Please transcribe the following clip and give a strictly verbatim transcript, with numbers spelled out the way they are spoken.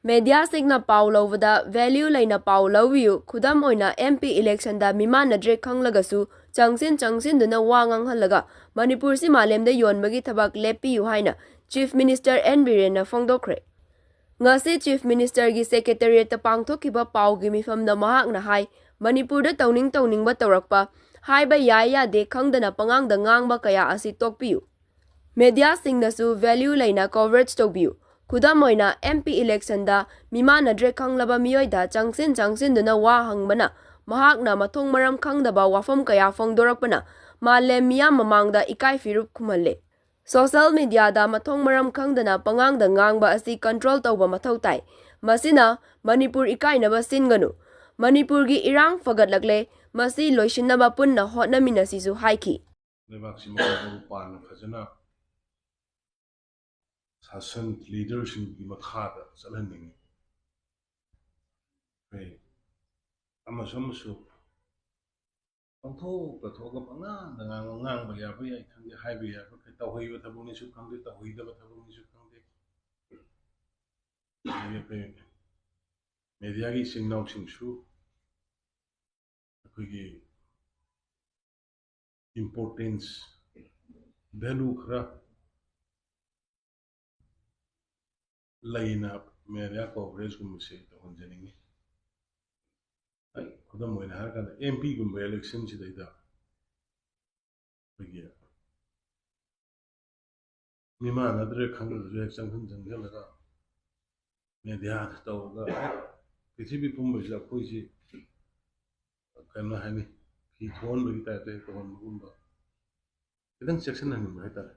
ꯃꯦꯗꯤꯌꯥꯁꯤꯡꯅ ꯄꯥꯎ ꯂꯧꯕꯗ ꯚꯦꯂ꯭ꯌꯨ ꯂꯩꯅ ꯄꯥꯎ ꯂꯧꯕꯤꯌꯨ꯫ ꯈꯨꯗꯝ ꯑꯣꯏꯅ, ꯑꯦꯝ ꯄꯤ ꯏꯂꯦꯛꯁꯟꯗ ꯃꯤꯃꯥꯟꯅꯗ꯭ꯔꯦ ꯈꯪꯂꯒꯁꯨ ꯆꯪꯁꯤꯟ ꯆꯪꯁꯤꯟꯗꯨꯅ ꯋꯥ ꯉꯥꯡꯍꯜꯂꯒ ꯃꯅꯤꯄꯨꯔꯁꯤ ꯃꯥꯂꯦꯝꯗ ꯌꯣꯟꯕꯒꯤ ꯊꯕꯛ ꯂꯦꯞꯄꯤꯌꯨ ꯍꯥꯏꯅ ꯆꯤꯐ ꯃꯤꯅꯤꯁꯇꯔ ꯑꯦꯟ ꯕꯤꯔꯦꯟꯅ ꯐꯣꯡꯗꯣꯛꯈ꯭ꯔꯦ꯫ ꯉꯁꯤ ꯆꯤꯐ ꯃꯤꯅꯤꯁꯇꯔꯒꯤ ꯁꯦꯀ꯭ꯔꯦꯇꯦꯔꯤꯌꯦꯠꯇ ꯄꯥꯡꯊꯣꯛꯈꯤꯕ ꯄꯥꯎꯒꯤ ꯃꯤꯐꯝꯗ ꯃꯍꯥꯛꯅ ꯍꯥꯏ, ꯃꯅꯤꯄꯨꯔꯗ ꯇꯧꯅꯤꯡ ꯇꯧꯅꯤꯡꯕ ꯇꯧꯔꯛꯄ, ꯍꯥꯏꯕ ꯌꯥꯏ ꯌꯥꯗꯦ ꯈꯪꯗꯅ ꯄꯉꯥꯡꯗ ꯉꯥꯡꯕ ꯀꯌꯥ ꯑꯁꯤ ꯇꯣꯛꯄꯤꯌꯨ꯫ ꯃꯦꯗꯤꯌꯥꯁꯤꯡꯅꯁꯨ ꯚꯦꯂ꯭ꯌꯨ ꯂꯩꯅ ꯀꯣꯚꯔꯦꯖ ꯇꯧꯕꯤꯌꯨ꯫ ꯈꯨꯗꯝ ꯑꯣꯏꯅ, ꯑꯦꯝ ꯄꯤ ꯏꯂꯦꯛꯁꯟꯗ ꯃꯤꯃꯥꯟꯅꯗ꯭ꯔꯦ ꯈꯪꯂꯕ ꯃꯤꯑꯣꯏꯗ ꯆꯪꯁꯤꯟ ꯆꯪꯁꯤꯟꯗꯨꯅ ꯋꯥ ꯍꯪꯕꯅ ꯃꯍꯥꯛꯅ ꯃꯊꯣꯡ ꯃꯔꯝ ꯈꯪꯗꯕ ꯋꯥꯐꯝ ꯀꯌꯥ ꯐꯣꯡꯗꯣꯔꯛꯄꯅ ꯃꯥꯂꯦꯝ ꯃꯤꯌꯥꯝ ꯃꯃꯥꯡꯗ ꯏꯀꯥꯏ ꯐꯤꯔꯨꯞ ꯈꯨꯝꯍꯜꯂꯦ꯫ ꯁꯣꯁꯦꯜ ꯃꯤꯗꯤꯌꯥꯗ ꯃꯊꯣꯡ ꯃꯔꯝ ꯈꯪꯗꯅ ꯄꯉꯥꯡꯗ ꯉꯥꯡꯕ ꯑꯁꯤ ꯀꯟꯇ꯭ꯔꯣꯜ ꯇꯧꯕ ꯃꯊꯧ ꯇꯥꯏ꯫ ꯃꯁꯤꯅ ꯃꯅꯤꯄꯨꯔ ꯏꯀꯥꯏꯅꯕ ꯁꯤꯟꯒꯅꯨ꯫ ꯃꯅꯤꯄꯨꯔꯒꯤ ꯏꯔꯥꯡ ꯐꯒꯠꯂꯛꯂꯦ꯫ ꯃꯁꯤ ꯂꯣꯏꯁꯤꯟꯅꯕ ꯄꯨꯟꯅ ꯍꯣꯠꯅꯃꯤꯟꯅꯁꯤꯁꯨ ꯍꯥꯏꯈꯤ꯫ ꯂꯩꯕꯥꯛꯁꯤ ꯃꯄꯨꯡ ꯃꯔꯩ ꯄꯥꯟꯅ ꯐꯖꯅ ꯁꯥꯁꯟ ꯂꯤꯗꯔꯁꯤꯡꯒꯤ ꯃꯈꯥꯗ ꯆꯠꯍꯟꯅꯤꯡꯉꯤ꯫ ꯑꯩꯈꯣꯏ ꯑꯃꯁꯨ ꯑꯃꯁꯨ ꯄꯪꯊꯣꯛꯇ ꯊꯣꯛꯑꯒ ꯄꯪꯉꯥꯡꯗ ꯉꯥꯡꯕ, ꯉꯥꯡꯕ ꯌꯥꯕ ꯌꯥꯏ ꯈꯪꯗꯦ, ꯍꯥꯏꯕ ꯌꯥꯕ ꯈꯔ ꯇꯧꯍꯩꯕ ꯊꯕꯛꯅꯤꯁꯨ ꯈꯪꯗꯦ, ꯇꯧꯍꯩꯗꯕ ꯊꯕꯛꯅꯤꯁꯨ ꯈꯪꯗꯦ꯫ ꯑꯗꯒꯤ ꯑꯩꯈꯣꯏ ꯃꯦꯗꯤꯌꯥꯒꯤ ꯏꯆꯤꯟ ꯏꯅꯥꯎꯁꯤꯡꯁꯨ ꯑꯩꯈꯣꯏꯒꯤ ꯏꯝꯄꯣꯔꯇꯦꯟꯁ, ꯚꯦꯂꯨ ꯈꯔ ꯂꯩꯅ ꯃꯦꯗꯤꯌꯥ ꯀꯣꯚꯔꯦꯖꯀꯨꯝꯕꯁꯦ ꯇꯧꯍꯟꯖꯅꯤꯡꯉꯤ꯫ ꯑꯩ ꯈꯨꯗꯝ ꯑꯣꯏꯅ ꯍꯥꯏꯔꯀꯥꯟꯗ ꯑꯦꯝ ꯄꯤꯒꯨꯝꯕ ꯏꯂꯦꯛꯁꯟꯁꯤꯗꯩꯗ ꯑꯩꯈꯣꯏꯒꯤ ꯃꯤꯃꯥꯟꯅꯗ꯭ꯔꯦ ꯈꯪꯗ꯭ꯔꯁꯨ ꯍꯦꯛ ꯆꯪꯁꯤꯟ ꯆꯪꯁꯤꯜꯂꯒ ꯃꯦꯗꯤꯌꯥꯗ ꯇꯧꯔꯒ ꯍꯦꯛ ꯄ꯭ꯔꯤꯊꯤꯕꯤ ꯄꯨꯝꯕꯁꯤꯗ ꯑꯩꯈꯣꯏꯁꯤ ꯀꯩꯅꯣ ꯍꯥꯏꯅꯤ, ꯐꯤ ꯊꯣꯛꯍꯟꯕꯒꯤ ꯇꯥꯏꯞꯇ ꯍꯦꯛ ꯇꯧꯍꯟꯕꯒꯨꯝꯕ, ꯈꯤꯇꯪ ꯆꯦꯛꯁꯤꯟꯍꯟꯅꯤꯡꯕ ꯍꯥꯏꯇꯥꯔꯦ꯫